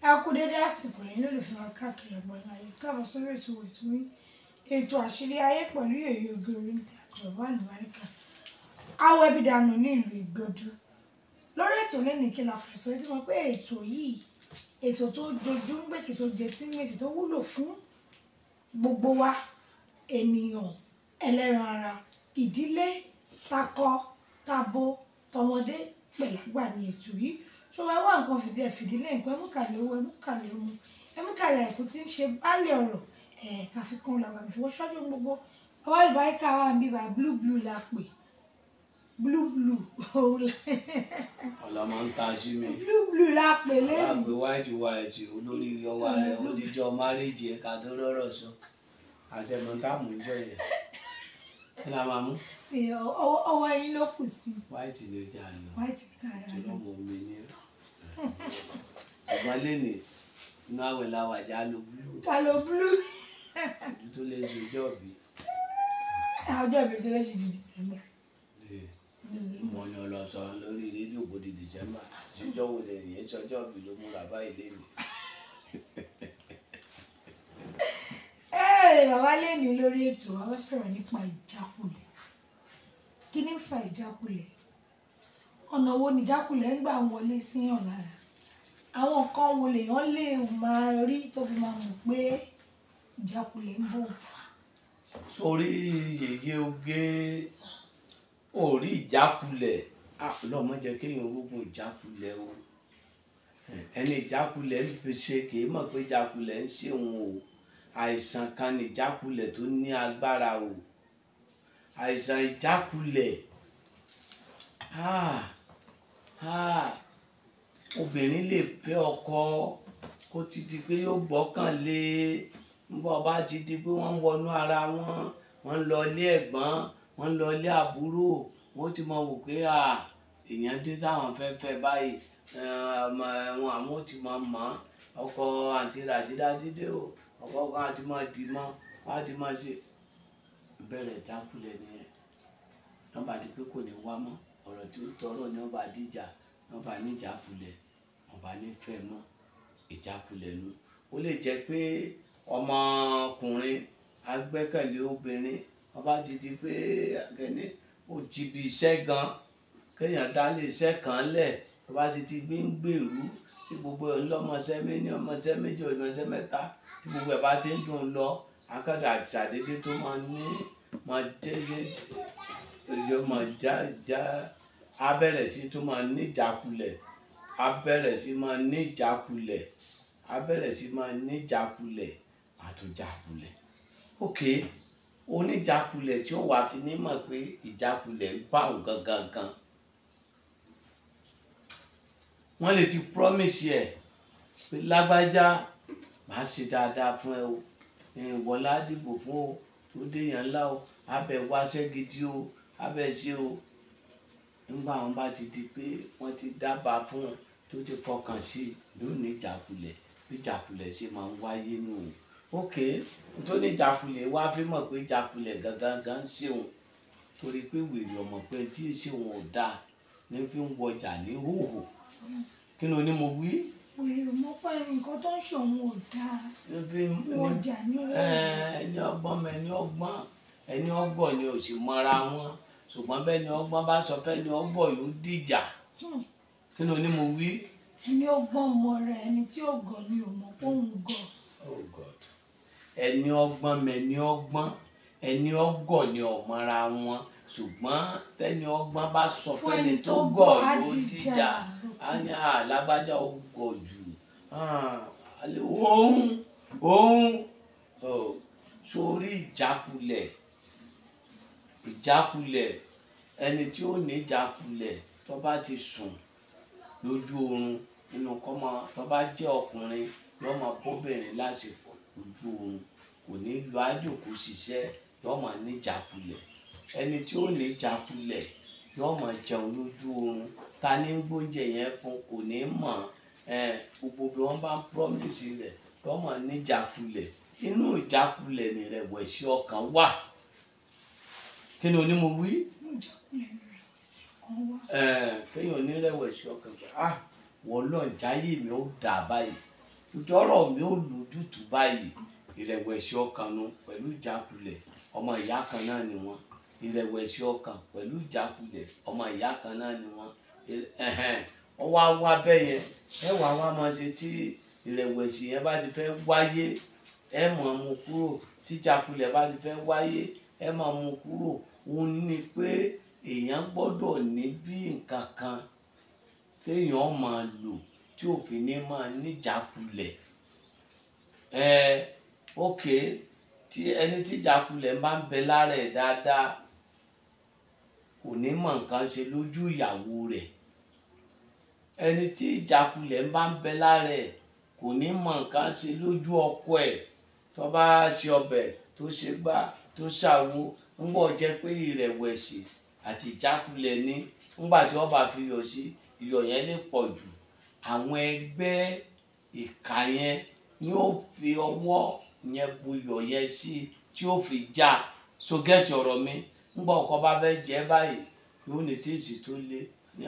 Ẹ kú dédé àsìkò yìí lólùfẹ́ wa káàkiri àgbáláyé. Káàbọ̀ sórí ètò ètò yín, ètò àṣírí ayé pẹ̀lú Yèyé Oge Oríntẹ́ àti Bàbá Àlùbáríkà. Awọ ẹbí dànù ní ìlú Ìgbòdú. Lórí ètò lẹ́nu kí la fẹ́ sọ ẹ́ sí mọ̀ pé ètò yìí, ètò tó jojú ń gbèsè tó jẹ tí ń gbèsè tó wúlò fún gbogbo wa, ènìyàn, ẹlẹ́ran ara, ìdílé, takọ, tabo, tọmọdé pẹ̀lágbà ní ètò yìí. Ṣé wàá wá nǹkan fìdí ẹ̀ fìdílé nǹkan ẹmúkàlẹ̀ owó ẹmúkàlẹ̀ ọmọ ẹmúkàlẹ̀ àìkú tí ń ṣe baálé ọ̀rọ̀ ẹ̀ káfíkún làgbà mi ṣùgbọ́n ṣáájú ohun gbogbo Bàbá Àlùbáríkà wà ń bíbá blue blue la pè blue blue òun la Ọlọmọ ń ta sí mi. Blue blue la pè lẹ́nu. Àgbẹ̀ wáìtì wáìtì olórí ọwọ́ rẹ̀ ó ti jọ márèjì ẹ̀ka tó rọ̀rọ̀ sọ. Àṣẹmọ́tàmù ń jọ yẹn. Kí ni a máa mú? Ọwọ́ yín ló kù sí. Wáìtì ni ó jà lọ. Wáìtì kára lọ. Ọlọ́mọ mi ni. Ṣùgbọ́n lẹ́nìí, inú àwẹ̀ la wà já lo blue. Ká lo blue. Ojú tó lè ṣe ọjọ́ ìbí. Ọjọ́ ìbí tó lè ṣe ju December. Mo ní ọ lọ sọ lórí rédíò bó di December. Ṣíjọ́ wo lè yẹn ṣọjọ́ ìbí ló múra báyìí lẹ́nu. Bàbá lẹ́nu lórí ètò wa wọ́n sọ̀rọ̀ nípa ìjákulẹ̀. Kí ni ń fa ìjákulẹ̀? Ọ̀nà wo ni ìjákulẹ̀ ń gbà wọlé síyàn lára? Àwọn nǹkan wo lèèyàn lè máa rí tó fi máa mọ̀ pé ìjákulẹ̀ ń bọ̀ fà? Sórí Yèyé Oge, orí ìjákulẹ̀, Ọlọ́run má jẹ́ kéèyàn rógun ìjákulẹ̀ o. Ẹni ìjákulẹ̀ ń fi ṣe kì í mọ̀ pé ìjákulẹ̀ ń ṣe òun o. Àìsàn kan ni ìjákulẹ̀ tó ní agbára o. Àìsàn ìjákulẹ̀, obìnrin lè fẹ́ ọkọ kó ti di pé yóò gbọ́kàn lé, nígbà bá ti di pé wọ́n ń wọnú ara wọn, wọ́n ń lọ ilé ẹ̀gbọ́n, wọ́n ń lọ ilé àbúrò, wọ́n ti mọ̀ wò pé èèyàn dé táwọn fẹ́ fẹ́ báyìí, wọn àwọn ò ti mọ̀ mọ́ ọkọ àǹtí Ràṣídá ti dé o, ọkọ kan àti máa dì mọ́, wọ́n á ti máa ṣe. Bẹ̀rẹ̀ ìjákulẹ̀ nìyẹn. Wọ́n bá di pé kò ní wá mọ́, ọ̀rọ̀ tí ó tọrọ ni wọ́n bá dìjà, wọ́n bá ní ìjákulẹ̀, wọ́n bá ní fẹ́ mọ́, ìjákulẹ̀ nu. Ó lè jẹ́ pé ọmọkùnrin á gbẹ́kẹ̀lé obìnrin, wọ́n bá ti di pé kẹ́ni ó ti bi iṣẹ́ gan, kéèyàn dá lé iṣẹ́ kan lẹ̀, wọ́n bá ti di gbé ń gbèrú tí gbogbo ẹ̀ ń lọ́mọṣẹ́ méjì, ọmọṣẹ́ méjì, ọmọṣẹ́ mẹ́ta, tí gbogbo ẹ̀ bá ti ń dùn lọ, akọ́dà àṣàdédé tó máa ní máa dédé, yóò máa já já, á bẹ̀rẹ̀ sí tó máa ní ìjákulẹ̀, á bẹ̀rẹ̀ sí máa ní ìjákulẹ̀, á bẹ̀rẹ̀ sí máa ní ìjákulẹ̀, àtúnjákulẹ̀. Okay, oníjákulẹ̀ tí ó wà fi ní mọ̀ pé ìjákulẹ̀ ń bá òun gangan gan. Wọ́n lè ti promise ẹ̀ pé lágbájá màá ṣe dáadáa fún ẹ o, ìwọ la dìbò fún o, tó déyàn ńlá o, abẹ wáṣẹ́ gidi o, abẹ ṣe o. Nígbà wọn bá ti di pé wọ́n ti dábàá fún un tó ti fọkàn sí i, yóò ní ìjákulẹ̀, bí ìjákulẹ̀ ṣe máa ń wáyé nù o. Okay, tó ní ìjákulẹ̀ wá fi mọ̀ pé ìjákulẹ̀ gangan gan ń ṣe òun, torí pé wèrè ọmọ pé tí ń ṣe òun ò dáa ní fi ń wọjà ní hòhò. Kí ni o ní mo wí? Wèrè ọmọ pé nǹkan tó ń ṣe òun ò dáa wọjà ní hòhò. Ẹni ọgbọ́n mọ ẹni ọgbọ́n, ẹni ọgbọ́n ni ò sì mọra wọn. Ṣùgbọ́n bẹ́ẹ̀ ni ọgbọ́n bá sọ fẹ́ ni ọgbọ́n yóò dìjà. Kí ni o ní mo wí? Ẹni ọgbọ́n mọ rẹ̀, ẹni tí ó gọ̀ ni ò mọ̀ pé òun gọ̀. Oh God. Ẹni ọgbọ́n mọ ẹni ọgbọ́n, ẹni ọgọ̀ ni ò mọra wọn. Ṣùgbọ́n tẹ́ni ọgbọ́n bá sọ fẹ́ni tó gọ̀ yóò dìjà. A ní lágbájá ó gọ̀ jù. Òun òun sórí ìjákulẹ̀, ìjákulẹ̀, ẹni tí ó ní ìjákulẹ̀ tó bá ti sùn lójú oorun nínú kọ́mọ, tó bá jẹ́ ọkùnrin yóò máa bóbìnrin lásìkò lójú oorun, kò ní lọ àjòkó ṣiṣẹ́, yóò máa ní ìjákulẹ̀. Ẹni tí ó ní ìjákulẹ̀ yóò máa jẹun lójú oorun, ta ní gbóúnjẹ yẹn fún kò ní mọ̀. Gbogbo bí wọ́n bá ń promise rẹ̀ yóò máa ní ìjákulẹ̀. Inú ìjákulẹ̀ ni ìrẹ̀wẹ̀sì ọkàn wà. Kí ni o ní mo wí? Inú ìjákulẹ̀ ni ìrẹ̀wẹ̀sì ọkàn wà. Kéèyàn ní ìrẹ̀wẹ̀sì ọkàn pé wọ́n lọ jáyé mi ó dà báyìí. Ǹjọ́rọ̀ mi ò lójútùú báyìí? Ìrẹ̀wẹ̀sì ọkàn nu pẹ̀lú ìjákulẹ̀, ọmọ ìyá kan náà ni wọ́n. Ìrẹ̀wẹ̀sì ọkàn pẹ̀lú ìjákulẹ̀, ọmọ ìyá kan náà ni wọ́n. Ọ wá wá bẹ́ẹ̀ yẹn, ẹ wà wá máa ṣe tí ìrẹ̀wẹ̀sì yẹn bá ti fẹ́ wáyé, ẹ máa mú kúrò. Tí ìjákulẹ̀ bá ti fẹ́ wáyé, ẹ máa mú kúrò. Ó ní pé èèyàn gbọ́dọ̀ ní bí nǹkan kan téèyàn máa lò tí òfin ní máa níjákulẹ̀. Ok, tí ẹni tí ìjákulẹ̀ bá ń bẹ lára ẹ̀ dáadáa, kò ní mọ̀ nǹkan ṣe lójú ìyàwó rẹ̀. Ẹni tí ìjákulẹ̀ bá ń bẹ lára ẹ̀ kò ní mọ̀ nǹkan ṣe lójú ọkọ ẹ̀. Tó bá ṣe ọbẹ̀ tó ṣe gbá tó ṣàwo, ń bọ̀ jẹ́ pé ìrẹ̀wẹ̀sì àti ìjákulẹ̀ ní. Ńgbà tí wọ́n bá fi iyọ̀ sí, iyọ̀ yẹn lè pọ̀ jù. Àwọn ẹgbẹ́ ìka yẹn ni ó fi ọwọ́ yẹn bu iyọ̀ yẹn sí tí ó fi já. So gẹ́tì ọ̀rọ̀ mi. Ńgbà ọkọ bá fẹ́ jẹ báyìí, yóò ní tíìsì tó le ní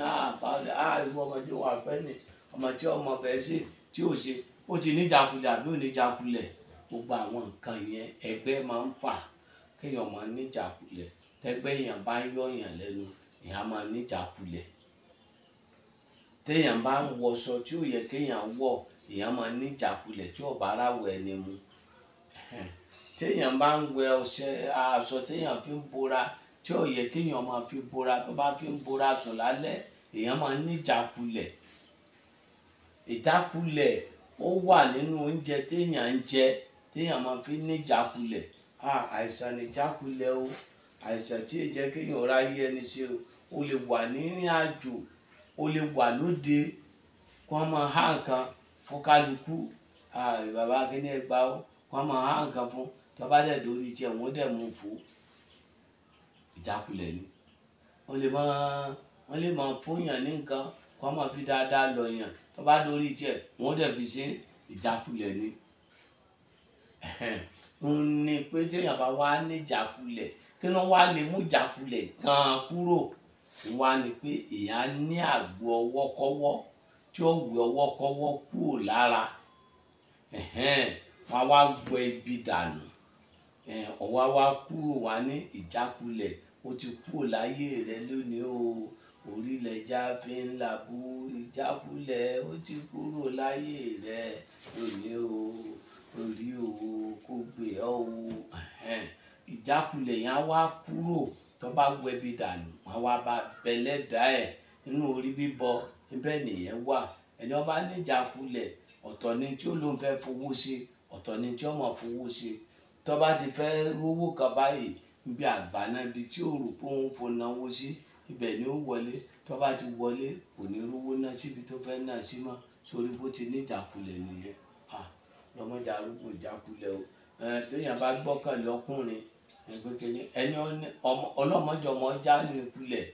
ìwọ ọmọ tí wà fẹ́ ni, ọmọ tí ọmọ bẹ́ẹ̀ sí tí ò ṣe, ó ti ní ìjákulẹ̀ àbí ò ní ìjákulẹ̀. Gbogbo àwọn nǹkan yẹn ẹgbẹ́ máa ń fà kéèyàn máa ní ìjákulẹ̀. Tẹ́gbẹ́ èèyàn bá ń yọ̀ èèyàn lẹ́nu, èèyàn máa ní ìjákulẹ̀. Téèyàn bá ń wọṣọ tí ò yẹ kéèyàn wọ̀, èèyàn máa ní ìjákulẹ̀ tí ò bá ráwọ̀ ẹni mu. Téèyàn bá ń wẹ ọṣẹ, aṣọ téèyàn fi ń bora tí ò yẹ kéèyàn máa fi bora, tó bá fi ń bora sùn lálẹ́, èèyàn máa ní ìjákulẹ̀. Ìjákulẹ̀ ó wà nínú oúnjẹ téèyàn ń jẹ, téèyàn máa fi ní ìjákulẹ̀. Àìsàn ni ìjákulẹ̀ o. Àìsàn tí ì jẹ́ kéèyàn ráyé ẹni ṣe o. O lè wà ní ìrìn àjò, o lè wà lóde, kí wọ́n máa há nǹkan fún kálukú. Bàbá kíní ẹ gbà ó, kí wọ́n máa há nǹkan fún. Tó bá dẹ̀ dórí tiẹ̀, wọ́n dẹ̀ mú fò. Ìjákulẹ̀ ni. Wọ́n lè máa fún èèyàn ní nǹkan, kí wọ́n máa fi dáadáa lọ èèyàn. Tó bá dórí tiẹ̀, wọ́n dẹ̀ fi ṣe. Ìjákulẹ̀ ni. Ó ní pé tí èèyàn bá wá ní ìjákulẹ̀, kí ló wá lè mú ìjákulẹ̀ gan-an kúrò? Wá ní pé èèyàn ní àgbo ọwọ́kọ́wọ́ tí ó wẹ ọwọ́kọ́wọ́ kúrò lára. Wọ́n á wá gbọ́ ibi dànù. Ọwọ́ wá kúrò wá ní ìjákulẹ̀. Ó ti kúrò láyé rẹ lónìí o. Orílẹ̀ ẹja fi ń làbú ìjákulẹ̀. Ó ti kúrò láyé rẹ lónìí o. Orí o kò gbé ọ o. Ìjákulẹ̀ yẹn á wá kúrò. Tó bá wẹ ibi dànù, wọ́n á wá bá bẹlẹ́dà ẹ̀ nínú orí bíbọ. Níbẹ̀ nìyẹn wà. Ẹni ó bá ní ìjákulẹ̀, ọ̀tọ̀ ni tí ó lóun fẹ́ fowó ṣe, ọ̀tọ̀ ni tí ó máa fowó ṣe. Tó bá ti fẹ́ rówó kan báyìí, níbi àgbà náà, ibi tí ó rò pé òun fò náwó sí, ibẹ̀ ni ó wọlé. Tó bá ti wọlé, kò ní rówó náà síbi tó fẹ́ náà sí mọ́. Sórí bó ti ní ìjákulẹ̀ nìyẹn. Lọ́mọdé arúgbó ìjákulẹ̀ o. Téèyàn bá gbọ́kànlé ọkùnrin, ẹgbẹ́ kìíní, ẹni ọlọ́mọdé ọmọ já ní ìkulẹ̀.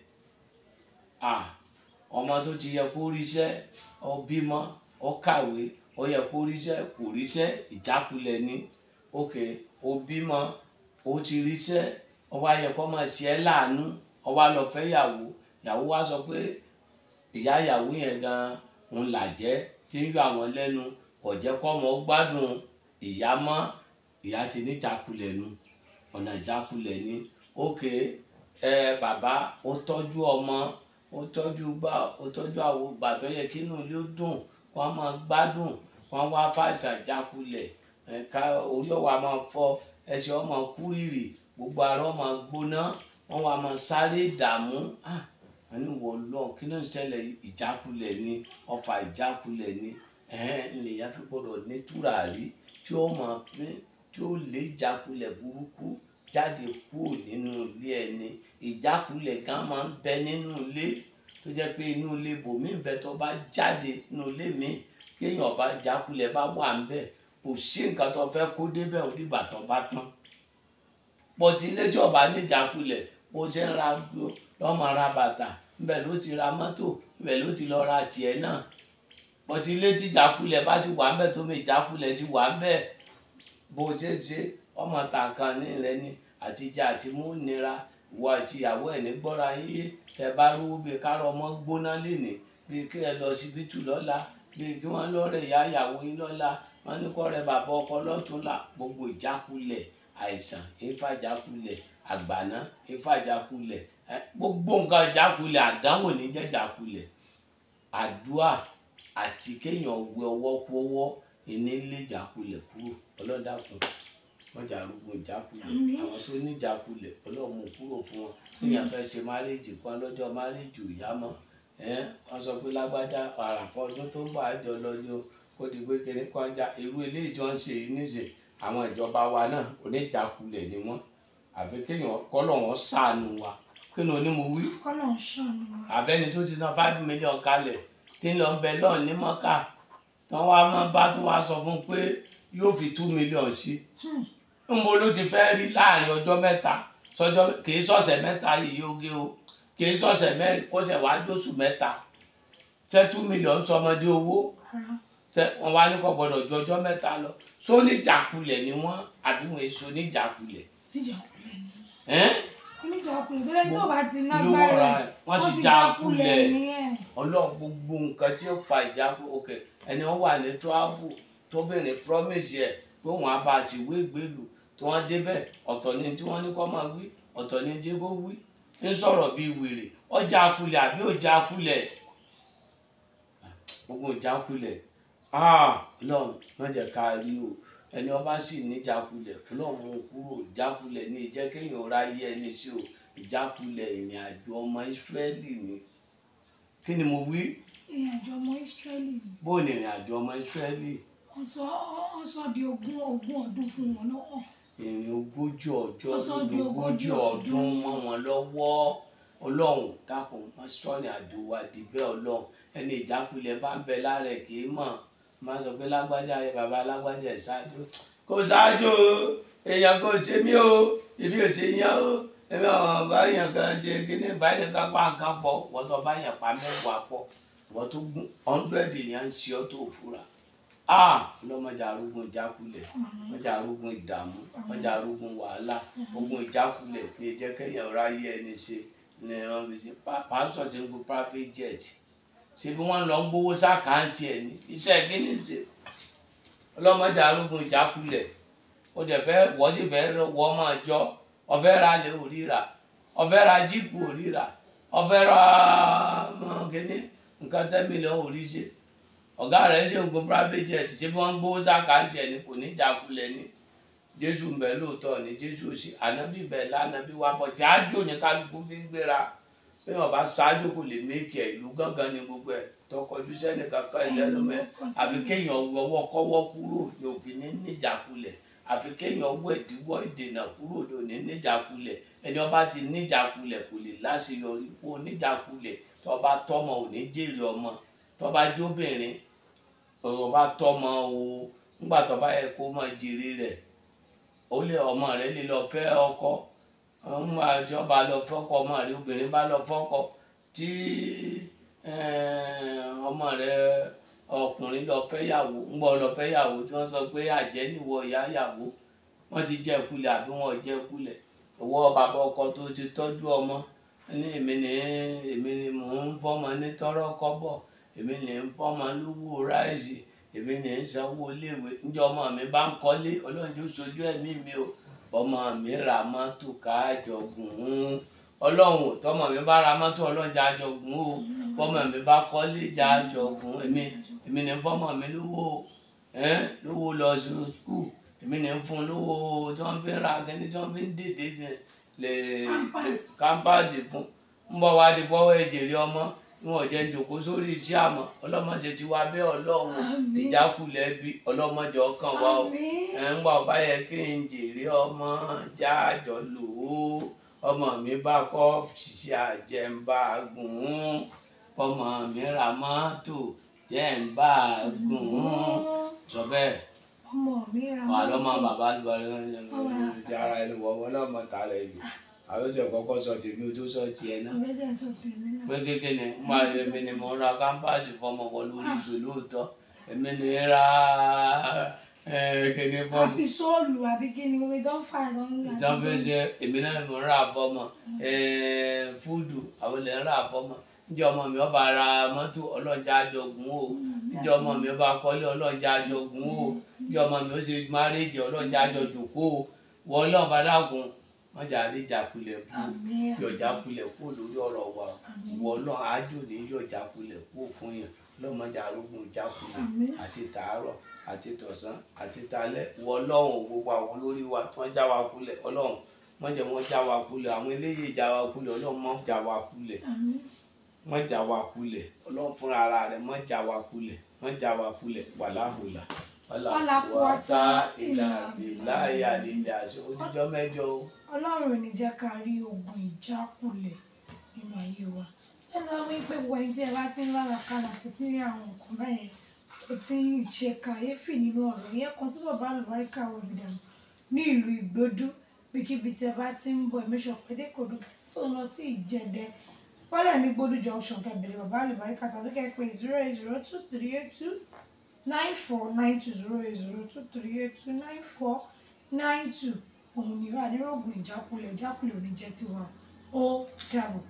Ọmọ tó ti yẹ kó ríṣẹ́, ó bímọ, ó kàwé, ó yẹ kó ríṣẹ́, kò ríṣẹ́, ìjákulẹ̀ ni. Ok, ó bímọ, ó ti ríṣẹ́, ó wá yẹ kó máa ṣe ẹ́ láàánú, ó wá lọ fẹ́ ìyàwó. Ìyàwó wá sọ pé ìyá ìyàwó yẹn gan-an òun làjẹ́ tí ń yọ àwọn lẹ́nu, kò jẹ́ kó ọmọ gbádùn ìyá mọ́. Ìyá ti ní ìjákulẹ̀ nu. Ọ̀nà ìjákulẹ̀ ni. Ok, bàbá ó tọ́jú ọmọ, ó tọ́jú gbá, ó tọ́jú àwo, ìgbà tó yẹ kí inú ilé ó dùn, kó wọ́n máa gbádùn, kó wọ́n wá fàìsàn ìjákulẹ̀. Ká orí ọ̀wà máa fọ́, ẹsẹ̀ ó máa kú rìrì, gbogbo ara ó máa gbóná, wọ́n wá máa sáré ìdààmú. Wọ́n ní wọ̀ lọ, kí ló ń ṣẹlẹ̀? Ìjákulẹ̀ ni, ọfà ìjákulẹ̀ ni. Lèèyàn fi gbọ́dọ̀ ní tùràrí tí ó máa fín, tí ó lé ìjákulẹ̀ burúkú jáde kúrò nínú ilé ẹni. Ìjákulẹ̀ gan máa ń bẹ nínú ilé, tó jẹ́ pé inú ilé ibòmíì ń bẹ tó bá jáde nínú ilé mi, kí èèyàn bá ìjákulẹ̀ bá wà níbẹ̀, kò sí nǹkan tó fẹ́ kó dé bẹ́ẹ̀ ó dìgbà tó bá tán. But ilé tí ó bá ní ìjákulẹ̀, bó ṣe ń ra lọ́ máa ra bàtà, ibẹ̀ ló ti ra mọ́tò, ibẹ̀ ló ti lọ ra tiẹ̀ náà. But ilé tí ìjákulẹ̀ bá ti wà níbẹ̀, tó mi ìjákulẹ̀ ti wà níbẹ̀, bó ṣe ń ṣe, ọmọ ta nǹkan ní rẹ ni, àti jẹ àti mú nira, ìwọ àti ìyàwó ẹ̀ ní gbọ́ra yín yé. Tẹ bá rówó bí kárọ̀ ọmọ gbóná lénìí, bí kí ẹ lọ síbítù lọ́la, Bíi kí wọ́n lọ́rẹ̀ ìyá ìyàwó yín lọ́la, wọ́n ní kọ́ rẹ bàbá ọkọ lọ́túnla. Gbogbo ìjákulẹ̀, àìsàn ìfàjákulẹ̀, àgbàná ìfàjákulẹ̀, gbogbo nǹkan ìjákulẹ̀, àdánwò ní jẹ́ ìjákulẹ̀. Àdúà àti kéèyàn wẹ ọwọ́ kú ọwọ́ ìní lé ìjákulẹ̀ kúrò. Ọlọ́run dákun, wọ́n jà arúgbó ìjákulẹ̀. Àwọn tó ní ìjákulẹ̀, Ọlọ́run mú kúrò fún wọn. Kéèyàn fẹ́ ṣe márèjì kan lọ́jọ́ márèjì ò yá mọ́. Wọ́n sọ pé lágbájá àràfọ́ ọdún tó ń bọ̀ àjọ lọ ni o. Ó di pé kíní kan já irú eléyìí tí wọ́n ń ṣe yìí níṣe. Àwọn ìjọba wa náà oníjákulẹ̀ ni wọ́n. Àfi kéèyàn kọ́lọ̀ wọn ṣàánú wa. Kí ni oní mo wí? Kọ́lọ̀ ń ṣàánú wa. Àbẹ́ni tó ti san 5 million kalẹ̀ tí ń lọ bẹ lọ́ọ̀ ní Mọ́kà, tán wá máa bá tó wá sọ fún pé yóò fi 2 million sí. Ńbo ló ti fẹ́ rí láàrin ọjọ́ mẹ́ta sọjọ́, kì í sọ̀sẹ̀ mẹ́ta yìí yóò gé o, kì í sọ̀sẹ̀ mẹ́rin kó ṣẹ̀ wá jóṣù mẹ́ta. Ṣé 2 million sọmọdé owó? Ṣé wọ́n wá ní kò gbọ́dọ̀ ju ọjọ́ mẹ́ta lọ? Sóníjàkulẹ̀ ni wọ́n àbí wọn èso níjàkulẹ̀? Níjàkulẹ̀ ni. Oníjàkulẹ̀ tó lẹ́yìn tó bá ti lágbára wọ́n ti jákulẹ̀. Ọlọ́run gbogbo nǹkan tí ó fa ìjákulẹ̀, ok, ẹni wọ́n wà ní travel tóbìnrin promise yẹ pé òun á bá a sì wé ìgbélú tí wọ́n débẹ̀, ọ̀tọ̀ ni tí wọ́n ní kó máa wí, ọ̀tọ̀ ni tí kò wí, ń sọ̀rọ̀ bíi wèrè. Ọjà kulẹ̀ àbí ọjà kulẹ̀? Gbogbo ìjákulẹ̀, Ọlọ́run má jẹ́ ká rí o. Ẹni ọba sì níjàkulẹ̀, Ọlọ́run mú kúrò. Ìjákulẹ̀ ní ìjẹ́ kéèyàn ráyé ẹni sí o. Ìjákulẹ̀ ìrìn àjò ọmọ Ísírẹ́lì ni. Kí ni mo wí? Ìrìn àjò ọmọ Ísírẹ́lì ni. Bó ni ìrìn àjò ọmọ Ísírẹ́lì? Wọ́n sọ di 20 ọdún fún wọn lọ́wọ́. Ìrìn 40 ọjọ́ 40 ọdún mọ́ wọn lọ́wọ́. Ọlọ́run dákun, má sọ ní àjò wa di bẹ́ẹ̀. Ọlọ́run, ẹni ìjákulẹ̀ bá ń bẹ lára ẹ̀ kì í mọ̀. Má sọ pé lágbájá ẹ bàbá lágbájá ẹ ṣáájú. Kò ṣáájú o, èèyàn kò ṣe mí o, èmi ò ṣe yán o. Èmi ò bá yàn kan ṣe kíní báyìí ká pa nǹkan pọ̀, wọ́n tó bá yàn pa 10 pọ̀, wọ́n tó gún 100 yẹn ń ṣe ọ́ tó fura. Ọlọ́mọdé arógun ìjákulẹ̀, mọ̀jà arógun ìdààmú, mọ̀jà arógun wàhálà. Ogun ìjákulẹ̀ ní jẹ́ kéèyàn ráyé ẹni ṣe ni wọ́n fi ṣe. Pásítọ̀ ti ń gun private jet, ṣe bí wọ́n lọ ń gbowó sákàǹtì ẹ̀ ní iṣẹ́ kíní ṣe. Ọlọ́mọdé arógun ìjákulẹ̀. Ó dẹ̀ fẹ́ wọ́n sì fẹ́ wọ́n máa jọ. Ọ̀fẹ́ ra lè ò ríra, ọ̀fẹ́ ra jíìpù ò ríra, ọ̀fẹ́ ra kíní nǹkan 10 million ò rí ṣe. Ọ̀gá rẹ̀ ń ṣe nǹkan private jet, ṣé bí wọ́n ń gbowó sákàǹtì ẹ̀ ní kò ní ìjákulẹ̀ ni. Jésù ń bẹ lóòótọ́ ni, Jésù ò sí, ànábì bẹ̀ lánàbí wa bọ̀ tí ájò ní kálukú fi ń gbéra. Bí wọ́n bá ṣáájú kò lè méèkì ẹ̀, ìlú gángan ni gbogbo ẹ̀ tọkọjú sẹ́ni kankan ìṣẹ́lómẹ́. Àfi kéèyàn ọwọ́ kọ́wọ́ kúrò ní òfin ní níjàkulẹ̀. Àfi kéèyàn wọ ìdíwọ́ ìdènà kúrò ní òní níjàkulẹ̀. Ẹni ọba ti níjàkulẹ̀ kò lè láṣeyọrí. Kó níjàkulẹ̀, tó bá tọ́mọ ò ní jèrè ọmọ, tó bá jóbìnrin, tó bá tọ́mọ o, ńgbà tó bá yẹ kó máa jèrè rẹ̀, ó lé ọmọ rẹ̀ lè lọ fẹ́ ọkọ. Ńgbà tí ọba lọ fọ́kọ, ọmọ rẹ̀ obìnrin bá lọ fọ́kọ, tí ọmọ rẹ̀ ọkùnrin lọ fẹ́ yàwó, ńgbà lọ fẹ́ yàwó tí wọ́n sọ pé àjẹ́ níwọ ìyá yàwó, wọ́n ti jẹ́ kulẹ̀ àbí wọ́n jẹ́ kulẹ̀. Ìwọ bàbá ọkọ tó ti tọ́jú ọmọ ní èmi ni mò ń fọ́mọ ní tọ́rọ́ kọ́bọ̀, èmi ni ń fọ́mọ lówó ráìsì, èmi ni ń sanwó iléèwé. Ǹjẹ́ ọmọ mi bá ń kọ́lé, Ọlọ́run tó sojú ẹ̀mí mi o, ọmọ mi ra mọ́tò káàjọ gùn ún. Ọlọ́run tọmọ mi bá ra mọ́tò, Ọlọ́run jájọ gùn o. Bọ́mọ mi bá kọ́lé jájọ gùn. Èmi ni ń fọ́mọ mi lówó, lówó lọ sí skul, èmi ni ń fún lówó tí wọ́n fi ń ra kíní tí wọ́n fi ń dèdè lè kámpáàsì fún. Ń bọ̀ wá di bọ́wọ́ ìjèrè ọmọ, wọn ò jẹ́ jòkó sórí iṣẹ́ àmọ́. Ọlọ́mọṣe ti wá bẹ́ẹ̀. Ọlọ́run ìjákulẹ̀ bí ọlọ́mọjọ kan wá o. Ẹ̀ ń gbà ọba yẹ kí n jèrè ọmọ jájọ lò ó. Ọmọ mi bá kọ́ ṣiṣẹ́ àjẹmbá gùn ún. Ọmọ mi ra mọ́tò jẹ̀mbá gùn ún. Sọ bẹ́ẹ̀. Ọmọ mi ra mọ́tò. Wà lọ́mọ bàbá ara ẹni wọ̀ lọ́mọ tààrà ẹ̀yọ́. Àwọn tí ọkọ sọ tèmi o tó sọ tiẹ̀ náà. Pé kékeré ni mo máa ṣe, èmi ni mo ra kámpáàsì fọmọ wọ lórí ìgbè lóòótọ́. Èmi ni ra kíní fọmọ. Àbí sóòlù àbí kíni gbogbo ìdán fà ìdán ńlá. Ìdán fẹ́ ṣe, èmi náà mo ra fọmọ. Fúdù àwọn ilẹ̀ ń ra fọmọ. Ǹjẹ́ ọmọ mi ọba ra mọ́tò, Ọlọ́run jẹ́ a jọ gùn o. Ǹjẹ́ ọmọ mi ọba kọ́lé, Ọlọ́run jẹ́ a jọ gùn o. Ǹjẹ́ ọmọ mi ó ṣe márèjì, Ọlọ́run jẹ́ a jọ jòkó o. Wọ Ọlọ́run bá dákun, wọ́n jà lè jàkulẹ̀ kú, yọ̀jákulẹ̀ kú lórí ọ̀rọ̀ wa. Wọ Ọlọ́run ájò ní yọ̀jákulẹ̀ kú fún yàn. Lọ́mọdé arógun jákulẹ̀ àti tàárọ̀ àti tọ̀sán àti talẹ́. Wọ Ọlọ́run gbogbo àwọn olórí wa tí wọ́n já wa kulẹ̀, Ọlọ́run wọ́n jẹ́ wọ́n já wa kulẹ̀. Àwọn eléyìí já wa kulẹ̀, Ọlọ́run mọ́ já wa kulẹ̀, wọ́n já wa kulẹ̀. Ọlọ́run fúnra ara rẹ̀ mọ́ já wa kulẹ̀, wọ́n já wa kulẹ̀. Wàláhùlà wàláhùwàtá ìlà bìláyà lílẹ̀ àṣẹ oníjọ́ mẹ́jọ. Ọlọ́run ò ní jẹ́ ká rí ogun ìjákulẹ̀ nínú ayé wa. Ẹ sọ wípé gbogbo ẹni tí ẹ bá ti ń lálàkàlà tó ti ń rí àwọn nǹkan báyẹn tó ti ń ṣe kàyéfì nínú ọ̀rọ̀ yẹn, kan sí bàbá àlùbáríkà Awẹ́bídànù ní ìlú Ìgbódú. Bíkíbi tí ẹ bá ti ń bọ̀, ẹ̀mẹ́sọ̀ pẹ̀lú kòdú tó ń lọ sí Ìjẹ̀dẹ̀ wọ́lẹ̀ ní Gbódú junction, kẹbẹ̀rẹ̀ bàbá àlùbáríkà tàbí kẹ́ pé 08023829492, 08023829492. Òun ni ànírògùn ìjákulẹ̀, ìjákulẹ̀ ò ní jẹ́ tiwa. Ó dàbọ̀.